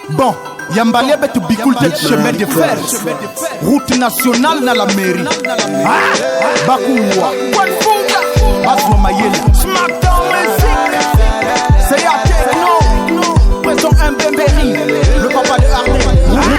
Bon, yambalia betu bikul te chemin de fer. Route nationale na la mairie. Ah, Bakuwa. Bazwa mayele. Smackdown music. C'est ya techno. Présent Mbemberi, le papa de Harley.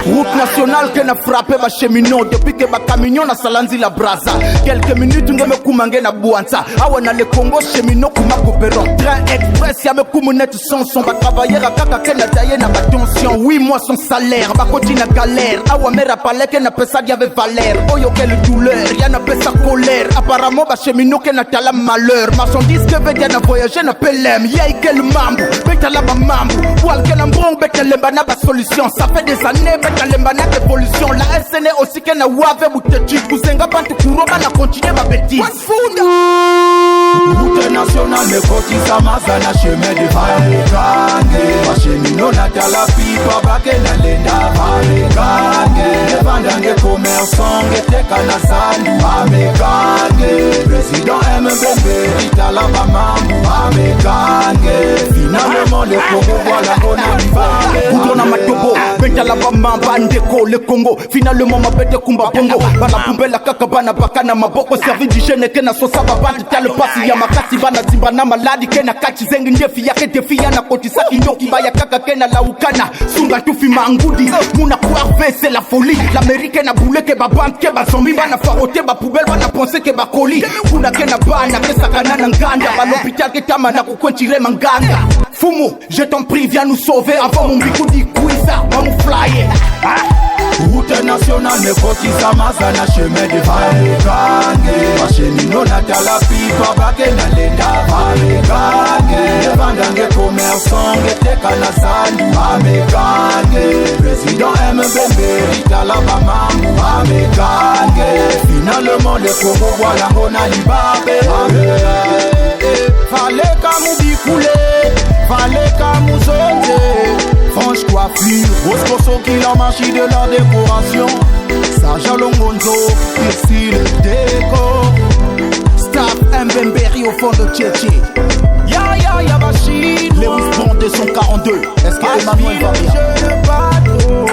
Route nationale ke na frappé ba cheminot depuis que ba camion na salanzi la braza. Quelques minutes nge mekuma nge na bwanza. Awa na le Congo cheminot kuma coopérant. Train express ya mekumu net sanson ba travailleur kaka ke na taye na ba tension. 8 mois sans salaire, ba koti na galère. Awa mera palais ke na pesa diave valeur. Oyo quelle douleur, ya na pesa colère. Apparemment ba cheminot ke na tala malheur. Marchandise ke veut na voyager na PLM. Yai quel mambo, betala ba mambo. Wal ke na mbongo betelemba na ba solution. Ça fait des années betalemba na évolution. La SN aussi ke na wave butechi. Kuzenga bantu kuroba na continuer ba bêtise. Route nationale mekotisa maza na chemin de fer bachemino na tala pipa bake na lenda bamekange evandange commerçant ngeteka na zandu bamekange président mbembe itala bamambu bamekange finalement le Congo voilà on arrive. Goudron na matobo bentala bamamba ndeko le Congo finalement mabete kumba bongo bana pumbela kaka bana baka na maboko service d'hygiène ke na sosa babandi tala pasi ya makasi bana zimba na maladi ke na kati zengi ndefi yake defi ya na kotisa kindoki baya kaka ke na laukana sunga tufi mangudi muna kuarve c'est la folie. L'Amérique na boule ke babande ke bazombi bana farote ba poubelle bana pense ke bakoli kuna ke na bana ke sakana na nganda ba l'hôpital ke tama na kukwentire manganga. Fumu, je t'en prie, viens nous sauver avant mon bikou di kuiza, mamu flyer. Ah? Route nationale mekotisa maza na chemin de fer bachemino na tala pipa bake na lenda bamekange evandange commerçant ngeteka na zandu bamekange président mbembe itala bamambu bamekange finalement le Congo voilà ngo na libabe. Faleka mubikule, faleka muzonze. Franche coiffure, rose pour qui la magie de la décoration. Saja Longonzo, ici le décor. Staff Mbemberi au fond de Tchétché. Ya ya ya machine. Lewis Bond 242. Est-ce que Emmanuel va bien? Je ne pas trop.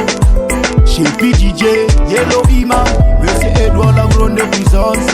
Chez PDJ, Yellow Ima, Monsieur Edouard la grande puissance.